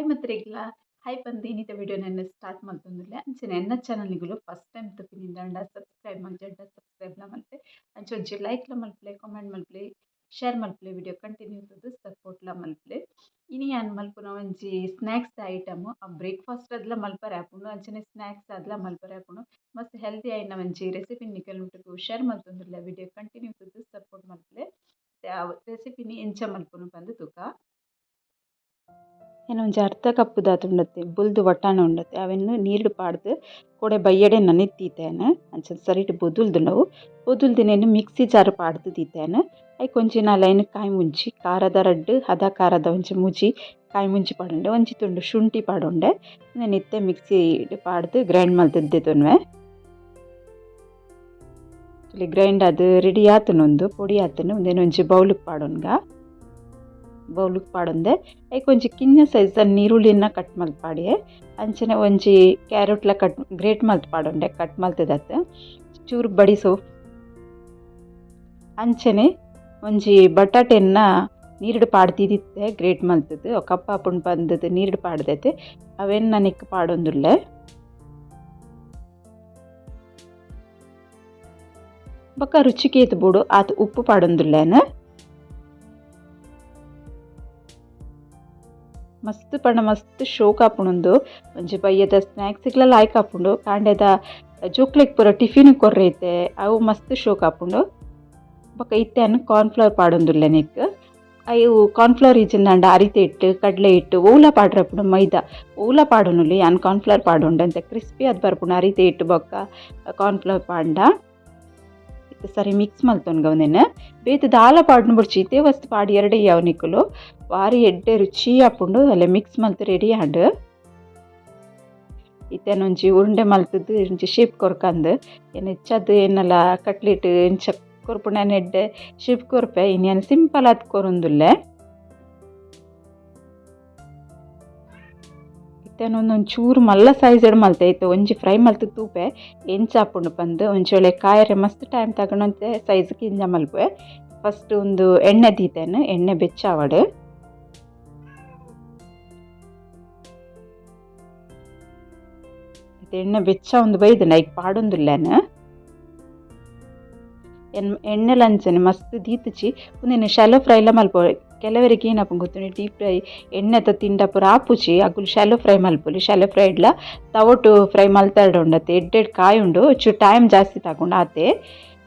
Hi ಮಾತ್ರೆಗ್ಲ hi ಪಂದ್ ಇನಿತ video ನನ್ನ ಸ್ಟಾರ್ಟ್ ಮಲ್ತೊಂದುಲ್ಲೆ. ಅಂಚನೆ ಎನ್ನ ಚಾನಲ್ ನಿಗುಲು ಫಸ್ಟ್ ಟೈಮ್ ತೂಪಿನಿಂದಾಂಡ ಸಬ್ಸ್ಕ್ರೈಬ್ ಮಲ್ಜಂಡ ಸಬ್ಸ್ಕ್ರೈಬ್ಲ ಮಲ್ಪೆ. ಅಂಚ ಒಂಜಿ ಲೈಕ್ಲ ಮಲ್ಪುಲೆ, ಕಾಮೆಂಟ್ ಮಲ್ಪುಲೆ, ಶೇರ್ ಮಲ್ಪುಲೆ, ವಿಡಿಯೋ ಕಂಟಿನ್ಯೂ ತೂದು ಸಪೋರ್ಟ್ಲ ಮಲ್ಪುಲೆ. ಇನಿ ಯಾನ್ ಮಲ್ಪುನ ಒಂಜಿ ಸ್ನ್ಯಾಕ್ಸ್ ಐಟಮ್, ಆ ಬ್ರೇಕ್ಫಾಸ್ಟ್ ಅದ್ಲ ಮಲ್ಪರೆ ಆಪುಂಡು, ಅಂಚನೆ ಸ್ನ್ಯಾಕ್ಸ್ ಆದ್ಲ ಮಲ್ಪರೆ ಆಪುಂಡು. ಮಸ್ತ್ ಹೆಲ್ತಿ ಆಯಿನ ಒಂಜಿ ರೆಸಿಪಿ ನಿಕಲ್ನೊಟ್ಟುಗು ಶೇರ್ ಮಲ್ತೊಂದುಲ್ಲೆ. ವಿಡಿಯೋ ಕಂಟಿನ್ಯೂ ತೂದು ಸಪೋರ್ಟ್ ಮಲ್ಪುಲೆ. ರೆಸಿಪಿನಿ ಎಂಚ ಮಲ್ಪುನು ಪಂದ್ ತೂಕ. ಯಾನ್ ಒಂಜಿ ಅರ್ಧ ಕಪ್ ದಾತ್ ಉಂಡತೆ ಬೊಲ್ದು ವಟಾಣ ಉಂಡತೆ ಅವೆನ್ ನೀರ್ಡ್ ಪಾಡ್ದ್ ಕೋಡೆ ಬಯ್ಯಡೆ ನನೆತ್ ದೀತೇನೆ. ಅಂಚ ಸರಿಟ್ ಬೊದುಲ್ದುಂಡವು. ಬೊದುಲ್ದಿನೆನ್ ಮಿಕ್ಸಿ ಜಾರ್ ಪಾಡ್ದ್ ದೀತೇನೆ. ಐಕ್ ಒಂಜಿ ನಾಲ್ ಐನ್ ಕಾಯಿ ಮುಂಚಿ, ಖಾರದ ರಡ್ಡ್ ಹದ ಖಾರದ ಒಂಜಿ ಮೂಜಿ ಕಾಯಿ ಮುಂಚಿ ಪಾಡೊಂಡೆ, ಒಂಜಿ ತುಂಡು ಶುಂಠಿ ಪಾಡೊಂಡೆ. ಉಂದೆನ್ ಇತ್ತೆ ಮಿಕ್ಸಿಡ್ ಪಾಡ್ದ್ ಗ್ರೈಂಡ್ ಮಲ್ತ್ ದೆತೊನುವೆ. ತೂಲೆ, ಗ್ರೈಂಡ್ ಆದ್ ರೆಡಿ ಆತುಂಡು. ಉಂದು ಪೊಡಿ ಆತುಂಡು. ಉಂದೆನ್ ಒಂಜಿ ಬೌಲುಗ್ ಪಾಡೊನ್ಗ. ಬೌಲುಗ್ ಪಾಡೊಂದೆ. ಐಕ್ ಒಂಜಿ ಕಿನ್ಯ ಸೈಜ್ ದ ನೀರುಳ್ಳಿನ ಕಟ್ ಮಲ್ತ್ ಪಾಡಿಯೆ. ಅಂಚನೆ ಒಂಜಿ ಕ್ಯಾರೆಟ್ಲ ಕಟ್ ಗ್ರೇಟ್ ಮಲ್ತ್ ಪಾಡೊಂಡೆ, ಕಟ್ ಮಲ್ತುದತ್. ಚೂರು ಬಡಿ ಸೋಪ್, ಅಂಚನೆ ಒಂಜಿ ಬಟಾಟೆನ್ನ ನೀರ್ಡ್ ಪಾಡ್ ದೀದಿತ್ತೆ ಗ್ರೇಟ್ ಮಲ್ತುದು. ಕಪ್ಪ ಆಪುಂಡು ಪಂದ್ ನೀರ್ಡ್ ಪಾಡ್ದೆತೆ. ಅವೆನ್ ನಾ ನೆಕ್ಕ್ ಪಾಡೊಂದುಲ್ಲೆ. ಬೊಕ ರುಚಿಗ್ ಏತ್ ಬೋಡು ಆತ್ ಉಪ್ಪು ಪಾಡೊಂದುಲ್ಲೆನ್. ಮಸ್ತ್ ಪಂಡ ಮಸ್ತ್ ಶೋಕ್ ಆಪುಂಡು ಉಂದು. ಒಂಜಿ ಬಯ್ಯದ ಸ್ನಾಕ್ಸ್ ಗ್ಲಾ ಲಾಯ್ಕ್ ಆಪುಂಡು. ಕಾಂಡೆದ ಜೋಕ್ಲೆಗ್ ಪೂರ ಟಿಫಿನ್ ಕೊರ್ರೆ ಇತ್ತೆ ಅವು ಮಸ್ತ್ ಶೋಕ್ ಆಪುಂಡು. ಬೊಕ ಇತ್ತೆ ಯಾನ್ ಕಾರ್ನ್ ಫ್ಲೋರ್ ಪಾಡೊಂದುಲ್ಲೆ ನೆಕ್ಕ್. ಅವು ಕಾರ್ನ್ ಫ್ಲೋರ್ ಇಜ್ಜಿಂದಾಂಡ ಅರಿತ ಹಿಟ್ಟು, ಕಡಲೆ ಹಿಟ್ಟು ಒವ್ಲ ಪಾಡ್ರೆ ಆಪುಂಡು. ಮೈದಾ ಒವ್ಲ ಪಾಡೊನೊಲಿ. ಯಾನ್ ಕಾರ್ನ್ ಫ್ಲೋರ್ ಪಾಡೊಂಡೆ. ಅಂಚ ಕ್ರಿಸ್ಪಿ ಆದ್ ಬರ್ಪುಂಡು ಅರಿತ ಹಿಟ್ಟು ಬೊಕ್ಕ ಕಾರ್ನ್ ಫ್ಲೋರ್ ಪಾಡ್ಂಡ. ಇತ್ತೆ ಸರಿ ಮಿಕ್ಸ್ ಮಲ್ತೊನ್ಗ ಉಂದೆನ್. ಬೇತೆ ದಾಲ ಪಾಡ್ನ ಬೊಡ್ಚಿ, ಇತ್ತೆ ವಸ್ತು ಪಾಡಿಯೆರಡೆ ಯಾವು ನಿಕುಲು. ಬಾರಿ ಎಡ್ಡೆ ರುಚಿ ಆಪುಂಡು. ಅಲ್ಲ ಮಿಕ್ಸ್ ಮಲ್ತ್ ರೆಡಿ ಆಂಡ್. ಇತ್ತೆ ಒಂಜಿ ಉರುಂಡೆ ಮಲ್ತುದು ಒಂಜಿ ಶೇಪ್ ಕೊರ್ಕಂದ್. ಎನ್ನ ಎಚ್ಚಾದ್ ಎನ್ನಲ ಕಟ್ಲೆಟ್ ಇಂಚ ಕೊರ್ಪುಂಡ ಯಾನ್ ಎಡ್ಡೆ ಶೇಪ್ ಕೊರ್ಪೆ. ಇನಿ ಯಾನ್ ಸಿಂಪಲ್ ಆದ್ ಕೊರೊಂದುಲ್ಲೆ. ಇತ್ತೆ ಒಂದೊಂದು ಚೂರು ಮಲ್ಲ ಸೈಜ್ ಮಲ್ತೆ. ಇತ್ತೆ ಒಂಜಿ ಫ್ರೈ ಮಲ್ತ್ ತೂಪೆ ಎಂಚ ಆಪುಂಡು ಪಂದ್. ಒಂಜಿ ವೇಳೆ ಕಾಯರೆ ಮಸ್ತ್ ಟೈಮ್ ತಗೊಂಡಂತೆ ಸೈಜ್ ಕಿಂಜ ಮಲ್ಪುವೆ. ಫಸ್ಟ್ ಒಂದು ಎಣ್ಣೆ ದೀತೇನೆ, ಎಣ್ಣೆ ಬೆಚ್ಚ ಆವಡ್. ಇತ್ತೆ ಎಣ್ಣೆ ಬೆಚ್ಚ ಒಂದು ಬೈದುಂಡು, ಐಕ್ ಪಾಡೊಂದುಲ್ಲೆನ್. ಎಣ್ಣೆಲ ಅಂಚನೆ ಮಸ್ತ್ ದೀತುಜಿ. ಉಂದೆನ್ ಶಾಲೋ ಫ್ರೈಲ ಮಲ್ಪೊಲಿ. ಕೆಲವರಿಗೆ ಏನಪ್ಪ ಗೊತ್ತುಂಡು, ಡೀಪ್ ಫ್ರೈ ಎಣ್ಣೆದ ತಿಂಡ ಪೂರ ಆಪುಜಿ. ಅಕುಲು ಶಾಲೋ ಫ್ರೈ ಮಲ್ಪೊಲಿ. ಶಾಲೋ ಫ್ರೈಡ್ಲ ತವಟು ಫ್ರೈ ಮಲ್ತರ್ಡ ಉಂಡತೆ ಎಡ್ಡೆ ಕಾಯಿ ಉಂಡು, ಚೂರು ಟೈಮ್ ಜಾಸ್ತಿ ತಗೊಂಡು ಆತೆ.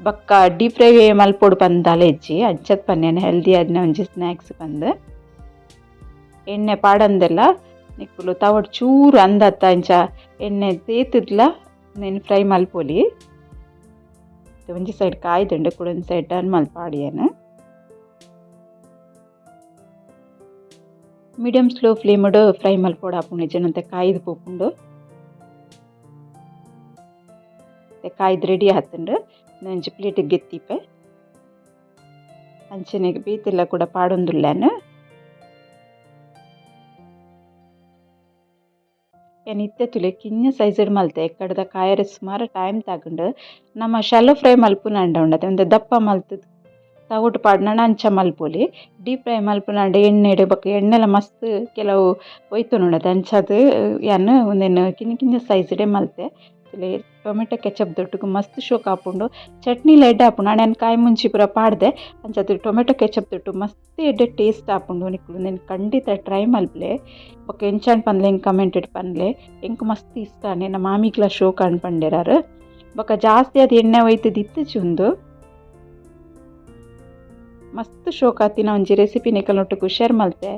ಬೊಕ್ಕ ಡೀಪ್ ಫ್ರೈ ಮಲ್ಪೊಡು ಪಂದ್ ಇಜ್ಜಿ. ಅಂಚತ್ ಪನ್ನೇನು ಹೆಲ್ದಿ ಆದಿನ ಒಂಜಿ ಸ್ನ್ಯಾಕ್ಸ್ ಪಂದ್. ಎಣ್ಣೆ ಪಾಡಂದೆಲ್ಲ ನಿಕುಲು ತವಟ್ ಚೂರು ಅಂದತ್ತ ಇಂಚ ಎಣ್ಣೆ ತೇತುದ್ಲ ನೆನ್ ಫ್ರೈ ಮಲ್ಪೊಲಿ. ಒಂಜಿ ಸೈಡ್ ಕಾಯ್ದುಂಡು, ಕುಡೊಂಜಿ ಸೈಡ್ ಟರ್ನ್ ಮಲ್ತ್ ಪಾಡಿಯೆನ್. ಮೀಡಿಯಂ ಸ್ಲೋ ಫ್ಲೇಮ್ಡ್ ಫ್ರೈ ಮಲ್ಪೊಡು ಆಪುಂಡು, ಇಜ್ಜಂಡ ಕಾಯ್ದು ಪೋಪುಂಡು. ಕಾಯ್ದು ರೆಡಿ ಆತುಂಡು. ಒಂಜಿ ಪ್ಲೇಟ್ ಗೆತ್ತಿಪೆ. ಅಂಚನೆ ಬೇತೆಲ್ಲ ಕೂಡ ಪಾಡೊಂದುಲ್ಲೆನ್. ಯಾನ್ ಇತ್ತೆ ತೂಲೆ ಕಿನ್ಯ ಸೈಜ್ಡ್ ಮಲ್ತೆ. ಎಕ್ಕಡದ ಕಾಯರೆ ಸುಮಾರು ಟೈಮ್ ತಾಗುಂಡು. ನಮ ಶಾಲೋ ಫ್ರೈ ಮಲ್ಪುನಾಂಡ ಉಂಡತೆ ಒಂತೆ ದಪ್ಪ ಮಲ್ತ್ ತವಟ್ ಪಾಡ್ನಂಡ ಅಂಚ ಮಲ್ಪೊಲಿ. ಡೀಪ್ ಫ್ರೈ ಮಲ್ಪುನಾಂಡ ಎಣ್ಣೆಡ್ ಬೊಕ ಎಣ್ಣೆಲ ಮಸ್ತ್ ಕೆಲವು ಒಯ್ತೊನುಂಡತೆ. ಅಂಚಾದ್ ಯಾನ್ ಉಂದೆನ್ ಕಿನ್ಯ ಕಿನ್ಯ ಸೈಜ್ಡೇ ಮಲ್ತೆ. ತೂಲೆ, ಟೊಮೆಟೊ ಕೆಚಪ್ ದೊಟ್ಟುಗು ಮಸ್ತ್ ಶೋಕ್ ಆಪುಂಡು. ಚಟ್ನಿಲ ಎಡ್ಡೆ ಆಪುಂಡು. ಆಂಡ ಯಾನ್ ಕಾಯಿ ಮುಂಚಿ ಪೂರ ಪಾಡ್ದೆ. ಅಂಚಾದ್ ಟೊಮೆಟೊ ಕೆಚಪ್ ದೊಟ್ಟು ಮಸ್ತ್ ಎಡ್ಡೆ ಟೇಸ್ಟ್ ಆಪುಂಡು. ನಿಕುಲು ಉಂದೆನ್ ಖಂಡಿತ ಟ್ರೈ ಮಲ್ಪುಲೆ. ಬೊಕ ಎಂಚಾಂಡ್ ಪನ್ಲೆ ಎಂಕ್ ಕಮೆಂಟ್ ಪನ್ಲೆ. ಎಂಕ್ ಮಸ್ತ್ ಇಷ್ಟ ಆಂಡ್. ಎನ್ನ ಮಾಮಿಗ್ಲ ಶೋಕ್ ಆಂಡ್ ಪಂಡೆರ್ ಆರ್. ಬೊಕ ಜಾಸ್ತಿ ಆದ್ ಎಣ್ಣೆ ಒಯ್ತುದು ಇತ್ತುಜಿ ಉಂದು. ಮಸ್ತ್ ಶೋಕ್ ಆತಿನ ಒಂಜಿ ರೆಸಿಪಿ ನಿಕಲ್ನೊಟ್ಟುಗು ಶೇರ್ ಮಲ್ತೆ.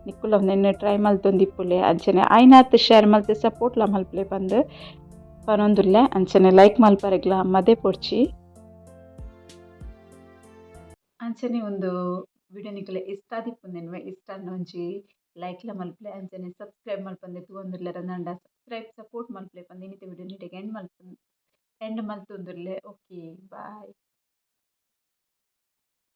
ನಿಕುಲ ಉಂದೆನ್ ಟ್ರೈ ಮಲ್ತೊಂದಿಪ್ಪುಲೆ. ಅಂಚನೆ ಆಯಿನಾತ್ ಶೇರ್ ಮಲ್ತ್ ಸಪೋರ್ಟ್ಲ ಮಲ್ಪುಲೆ ಪಂದ್ ಪನೊಂದುಲ್ಲೆ. ಅಂಚನೆ ಲೈಕ್ ಮಲ್ಪರೆಗ್ಲ ಮದೆ ಪೊಡ್ಚಿ. ಅಂಚನೆ ಉಂದು ವಿಡಿಯೋ ನಿಕಲೆ ಇಷ್ಟ ಆದಿಪ್ಪುಂದೆನ್ವೆ. ಇಷ್ಟ ಆಂಡ ಒಂಜಿ ಲೈಕ್ಲ ಮಲ್ಪುಲೆ. ಅಂಚನೆ ಸಬ್ಸ್ಕ್ರೈಬ್ ಮಲ್ಪಂದೆ ತೂವೊಂದುಲ್ಲೆರ್ ಅಂದಾಂಡ ಸಬ್ಸ್ಕ್ರೈಬ್ ಸಪೋರ್ಟ್ ಮಲ್ಪುಲೆ ಪಂದ್ ಇನಿತ ವಿಡಿಯೋ ನೀಟಗ್ ಎಂಡ್ ಮಲ್ಪುನ್ ಎಂಡ್ ಮಲ್ತೊಂದುಲ್ಲೆ. Okay, bye.